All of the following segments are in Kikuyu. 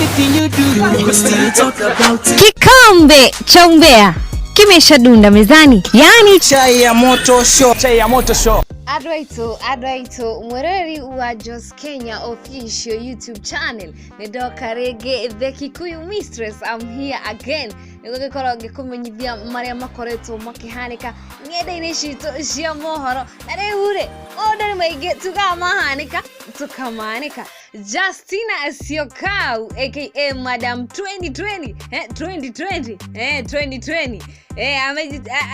Anything you do, we still talk about it. Kikombe cha umbea kimeshadunda mezani, yani Chai ya moto show. Chai ya moto show. Andũ aitũ mwereri wa Jos Kenya official YouTube channel, nĩ ndoka rĩngĩ, the Kikuyu Mistress. I'm here again nĩguo ngĩkorwo ngĩkũmenyithia marĩa makoretwo makĩhanĩka ng'enda-inĩ citũ cia mohoro. Na rĩu rĩ, maũndũ nĩ maingĩ, tugaga mahanĩka tukamanĩka. Justina Syokau aka Madam 2020, 2020, 2020,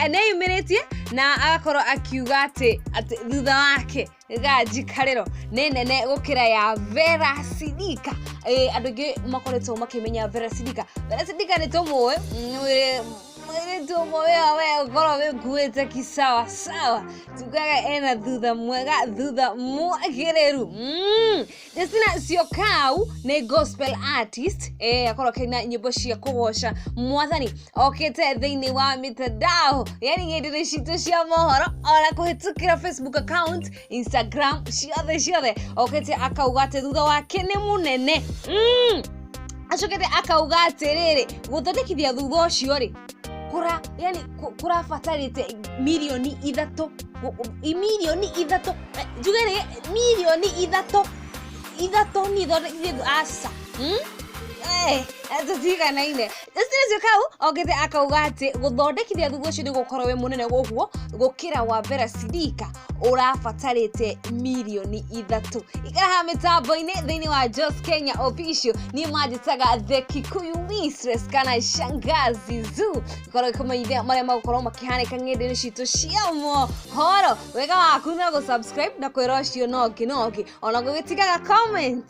nĩeyumĩrĩtie na agakorwo akiuga atĩ thutha wake njikarĩro nĩ nene gũkĩra ya Vera Sidika. Andũ aingĩ makoretwo makĩmenya Vera Sidika. Vera Sidika nĩ tũmũĩ, mũirĩtu ũmwe we ũkorwo wĩkuĩte kisawa sawa, tugaga ena thutha mwega, thutha mwagĩrĩru. Justina Syokau nĩ gospel artist, akorwo akĩina nyĩmbo cia kũgoca mwathani. Okĩte thĩinĩ wa mitandao, yani ng'enda-inĩ citũ cia mohoro, ona kũhĩtũkĩra Facebook account, Instagram, ciothe ciothe, okĩte akauga atĩ thutha wake nĩ mũnene. Acokete akauga atĩrĩrĩ, gũthondekithia thutha ũcio rĩ, kũra yani kũrabatarĩte mirioni 3, mirioni 3, njuge rĩ, mirioni 3 ithatũ nĩ thondekithie aca. Tũtiganaine. Justina Syokau okĩte akauga atĩ gũthondekithia thutha ũcio nĩ gũkorwo wĩ mũnene ũguo gũkĩra wa Vera Sidika, ũrabatarĩte mirioni 3. Ikara haha mĩtambo-inĩ thĩinĩ wa Jos Kenya official, niĩ manjĩtaga the Kikuyu Mistress kana Shangazi Zoo, ikorwo ĩkũmenyithia marĩa magũkorwo makĩhanĩka ng'enda-inĩ citũ cia mohoro. Wega waku no gũ-subscribe na kwĩra ũcio nongĩ nongĩ, ona gũgĩtigaga comment.